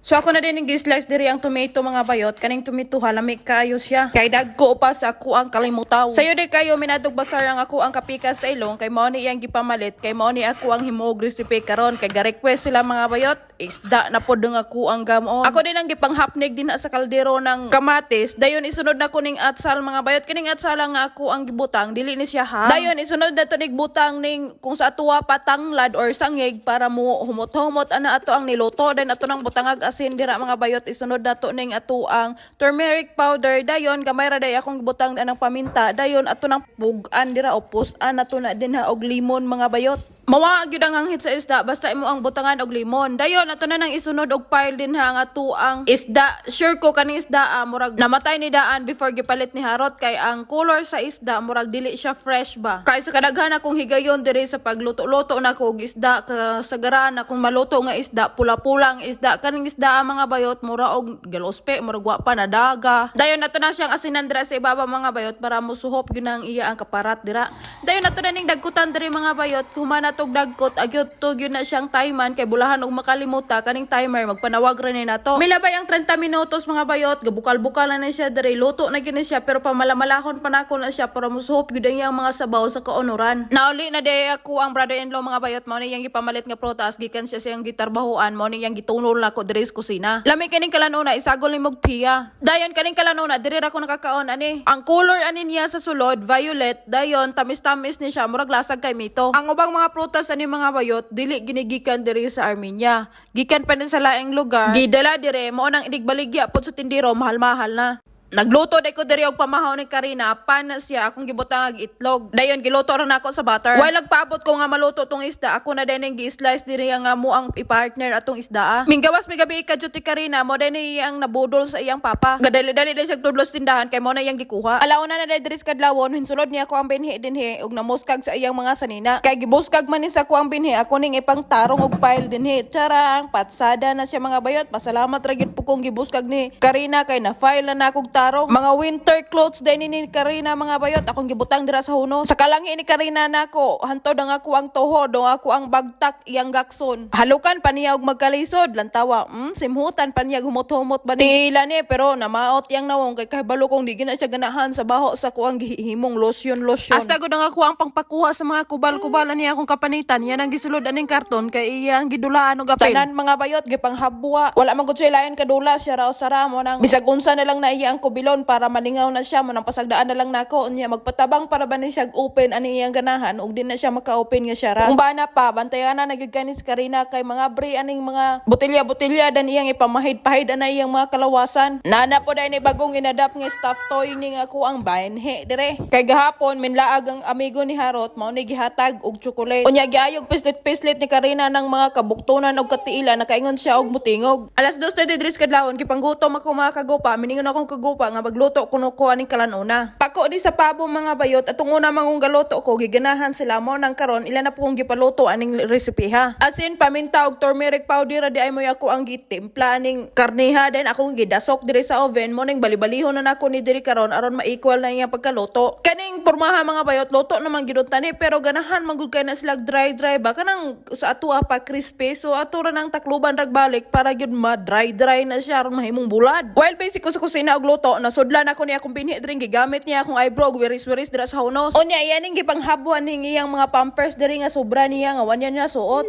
So ako na din gi-slice diri ang tomato, mga bayot. Kaning tomato halami kayo siya. Kay dagko pa sa ako ang kalimutaw. Sayo di kayo minadog basar ang ako ang kapikas sa ilong kay mao ni iyang gipamalit, kay mao ni ako ang himuog recipe karon kay ga-request sila, mga bayot. Isda na pod ang ako ang gamon. Ako din ang gipanghapnig din sa kaldero ng kamatis. Dayon isunod na ko ning atsal, mga bayot. Kining atsal nga ako ang gibutang, dili ni siya ha. Dayon isunod na to ning butang ning kung sa atuwa patanglad or sangig para mo humot-humot ana ato ang niluto. Dayon ato nang butangag asin dira, mga bayot. Isunod na to ning ato ang turmeric powder. Dayon gamay ra day akong gibutang anang paminta. Dayon ato nang pugan dira o pusan ato na din ha og limon, mga bayot. Mawa gyud ang hanghit sa isda basta imo ang butangan og limon. Dayon ato na nang isunod og pile din ha ang ato ang isda. Sure ko kaning isda murag namatay ni daan before gipalit ni Harot kay ang color sa isda murag dili siya fresh ba. Kay sa kadaghan akong higayon diri sa pagluto-luto na ko og isda, kasagaran akong maluto nga isda pula-pula ang isda. Kaning isda mga bayot, mura og galospe, murag wa pa na daga. Dayon ato na siyang asinan dira sa ibaba, mga bayot, para musuhop gyud ang iya ang kaparat dira. Dayon ato na ning dagkutan diri, mga bayot. Human na tog dagkot, agyot to gyud na siyang timer kay bulahan og makalimuta kaning timer magpanawag ra ni nato. Milabay ang 30 minutos, mga bayot, gabukal-bukal na ni siya diri, luto na gyud ni siya, pero pamalamalahon pa nako na siya para musuhop gyud ang iyang mga sabaw sa kaunuran. Nauli na day ako ang brother-in-law, mga bayot, mao ni iyang gipamalit nga prutas gikan siya sa iyang gitarbahuan, mao ni iyang gitunol nako diri sa kusina. Lami kaning kalanuna, isagol ni mog tiya. Dayon kaning kalanuna diri ra ko nakakaon ani. Ang color ani niya sa sulod violet, dayon tamis-tamis ni siya, murag lasag kay mito. Ang ubang mga prutas ani, mga bayot, dili ginigikan diri sa Armenia. Gikan pa din sa laing lugar. Gidala dire, mao nang inigbaligya pod sa tindero mahal-mahal na. Nagluto day ko diri og pamahaw ni Karina, pan na siya akong gibutang og itlog. Dayon giluto ra nako sa butter. While nagpaabot ko nga maluto tong isda, ako na din ang gi-slice diri nga mo ang i-partner atong isda. Minggawas mi gabi ka duty Karina, mo din iyang nabudol sa iyang papa. Gadali-dali din siya tudlos tindahan kay mo na iyang gikuha. Alauna na day diri sa kadlawon, hinsulod niya ako ang binhi dinhi ug namuskag sa iyang mga sanina. Kay gibuskag man ni sa ako ang binhi, ako ning ipangtarong og pile dinhi. Charang, patsada na siya, mga bayot. Pasalamat ra gyud po kong gibuskag ni Karina kay na file na nakog tarong. Mga winter clothes din ni Karina, mga bayot, akong gibutang dira sa hunos. Sa kalangi ni Karina nako, hantod ang ako ang tuhod, ang ako ang bagtak iyang gakson. Halukan pa niya og magkalisod, lantawa, simhutan pa niya humot-humot ba ni. Tila ni pero namaot yang nawong kay kahibalo kong di gina siya ganahan sa baho sa kuang gihimong lotion lotion. Hasta gud ang ako ang pangpakuha sa mga kubal-kubal niya akong kapanitan, yan ang gisulod aning karton kay iyang gidulaan og apel. Tanan, mga bayot, gipanghabwa. Wala man gud siya lain kadula, siya ra sara mo nang bisag unsa na lang na iya ang kubilon para malingaw na siya mo nang pasagdaan na lang nako. Unya magpatabang para ba ni siya open ani iyang ganahan ug di na siya maka-open nga siya ra. Kung bana pa bantayan na nagyud kani si Karina kay mga bre aning mga botelya-botelya dan iyang ipamahid-pahid ana iyang mga kalawasan. Nana po dahil ni bagong inadapt nga stuffed toy ning ako ang baenhe dire. Kay gahapon minlaag ang amigo ni Harot, mao ni gihatag og chocolate. Unya giayog pislit-pislit ni Karina ng mga kabuktunan og katiila, nakaingon siya og mutingog. Alas 2 na diri sa kadlawon, gipanggutom ako, mga kagupa, miningon akong kagupa nga magluto kuno ko aning kalanuna. Pako ni sa pabo, mga bayot, atong una mangong galuto ko giganahan sila, mo nang karon ila na po kong gipaluto aning recipe ha. Asin, paminta og turmeric powder ra di ay mo ako ang gitimpla aning karniha, then akong gidasok diri sa oven, mo ning bali-balihon na nako ni diri karon aron ma-equal na iyang pagkaluto. Kaning pormaha, mga bayot, luto naman gyud tani pero ganahan man gud kay na sila dry dry ba, kanang sa ato pa crispy, so ato ra nang takluban rag balik para gyud ma dry dry na siya aron mahimong bulad. While busy ko sa kusina og luto, nasudlan ako niya akong binhi diri, gigamit niya akong eyebrow wiris-wiris dira sa hunos. Unya iya ning gipanghabwan ning iyang mga pampers diri nga sobra niya nga wanya niya suot.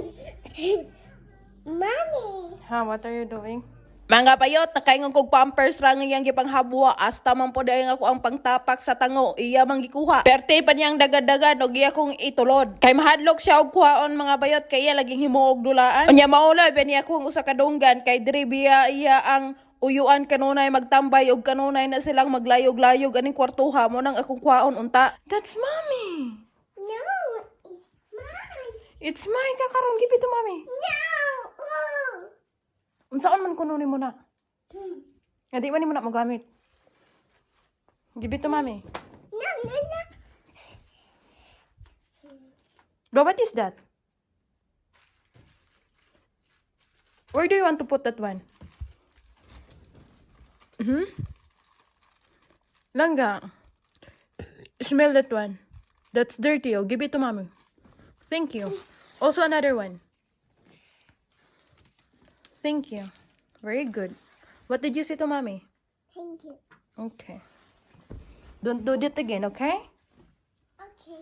Mommy. Ha, what are you doing? Mga bayot, nakaingon kog pampers ra nga iyang gipanghabwa, hasta man po dahil ako ang pangtapak sa tango, iya man gikuha. Perte pa niyang dagad-dagad og iya kong itulod. Kay mahadlok siya og kuhaon, mga bayot, kay iya laging himuog dulaan. Unya maula ba niya akong usa ka dunggan kay diri biya iya ang uyuan kanunay magtambay og kanunay na silang maglayog-layog aning kwartuha, mo nang akong kuhaon unta. That's mommy. No, it's mine. It's mine ka karon, give it to mommy. No. Oh. Unsaon man kuno nimo na? Nga di man nimo na mogamit. Give it to mommy. No. Bro, what is that? Where do you want to put that one? Langga. Smell that one. That's dirty. Oh, give it to mommy. Thank you. Also another one. Thank you. Very good. What did you say to Mommy? Thank you. Okay. Don't do that again, okay? Okay.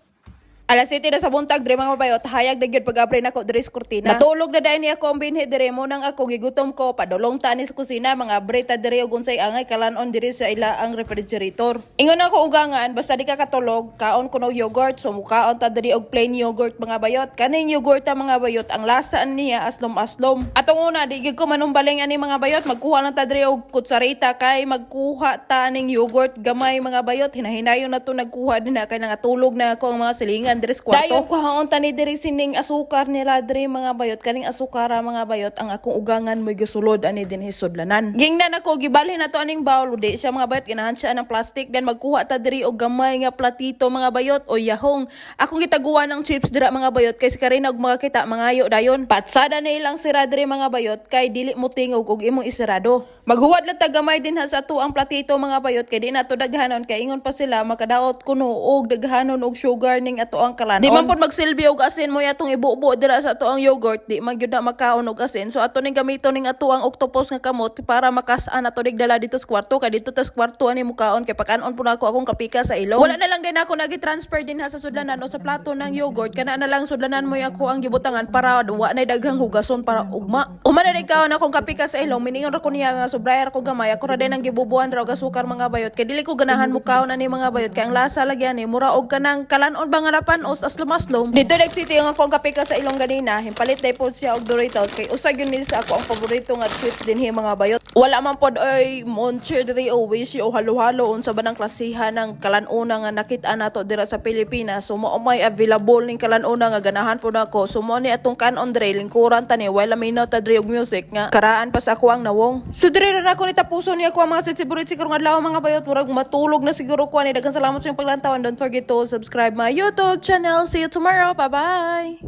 Alas 7 na sa buntag diri, mga bayot, hayag na gyud pag-abri nako diri sa kurtina. Natulog na dayon ni ako ang binhi diri mo nang ako gigutom ko, padulong ta ni sa kusina, mga breta diri og unsay angay kalanon diri sa ila ang refrigerator. Ingon ako ugangan, basta di ka katulog, kaon ko og yogurt, so mukaon ta diri og plain yogurt, mga bayot. Kaning yogurt ta, mga bayot, ang lasa niya aslom-aslom. Atong una, di gyud ko manumbaling ani, mga bayot, magkuha lang ta diri og kutsarita kay magkuha ta ning yogurt gamay, mga bayot. Hinahinayon na to nagkuha din na kay nangatulog na ako ang mga silingan diri sa kwarto. Dayon kuhaon ta ni diri sining asukar nila diri, mga bayot, kaning asukara, mga bayot, ang akong ugangan mo'y gisulod ani dinhi sudlanan. Gingnan ako gibalhin na to aning bowl, di siya, mga bayot, ganahan siya ng plastic. Then magkuha ta diri og gamay nga platito, mga bayot, o yahong. Akong gitaguan ng chips dira, mga bayot, kay si Karina og makakita mangayo dayon. Patsada na ilang sira diri, mga bayot, kay dili mo tingog og imong isirado. Maghuwad lang ta gamay din ha sa ato ang platito, mga bayot, kay di na to daghanon kay ingon pa sila makadaot kuno og daghanon og sugar ning ato ang kalanon. Di man pud magsilbi og asin mo atong ibubo dira sa ato ang yogurt, di man gyud na makaon og asin. So ato ning gamiton ning ato ang octopus nga kamot para makas-an ato dala dito sa kwarto kay dito ta sa kwarto ani mukaon kay pakanon pud ako akong kapika sa ilong. Wala na lang din ako nagi-transfer din ha sa sudlanan o sa plato ng yogurt, kana na lang sudlanan mo ako ang gibutangan para wa nay daghang hugason para ugma. Human na kaon akong kapika sa ilong, miningon ra ko niya nga sobrayar ko gamay, ako ra din ang gibubuan ra og asukar, mga bayot, kay dili ko ganahan mukaon ani, mga bayot, kay ang lasa lagi ani mura og kanang kalanon ba nga napanos, aslom-aslom. Dito City ang akong kapika sa ilong ganina, himpalit day pod siya og Doritos kay usa gyud ni sa ako ang paborito nga chips dinhi, mga bayot. Wala man pod oy Moncher diri o Wishi o halo-halo unsa ba nang klasihan ng kalanuna nga nakita nato dira sa Pilipinas. So mao may available ning kalanuna nga ganahan pod ako. So mo ni atong kanon diri, lingkuran ta ni while minaw ta diri og music nga karaan pa sa ako ang nawong. So diri ra nako ni tapuson ni ako ang mga sitsi karong adlaw, mga bayot, murag matulog na siguro ko ani. Daghang salamat sa inyong paglantawan. Don't forget to subscribe my YouTube channel. See you tomorrow. Bye bye.